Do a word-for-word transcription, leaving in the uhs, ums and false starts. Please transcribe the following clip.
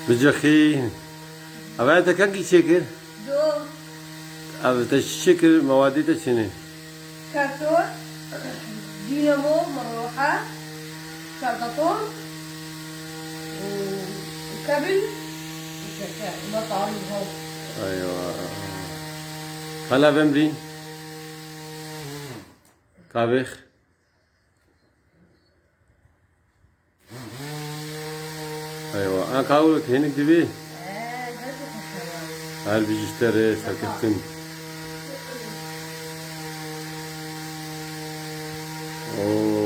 Bicixî. Ev te kengî çêkir? Do, Ev te çi çêkir? Mewadê te çi ne? Karton, dînamo, miroha, karton, û kebil, û çeke, û metalî ho. Eywa. Kala vemrî. Kavêx. Eywa. A kawek hinik divê. Ee, gelek xweş e. Her bijî ji te re serkeftin. Oo.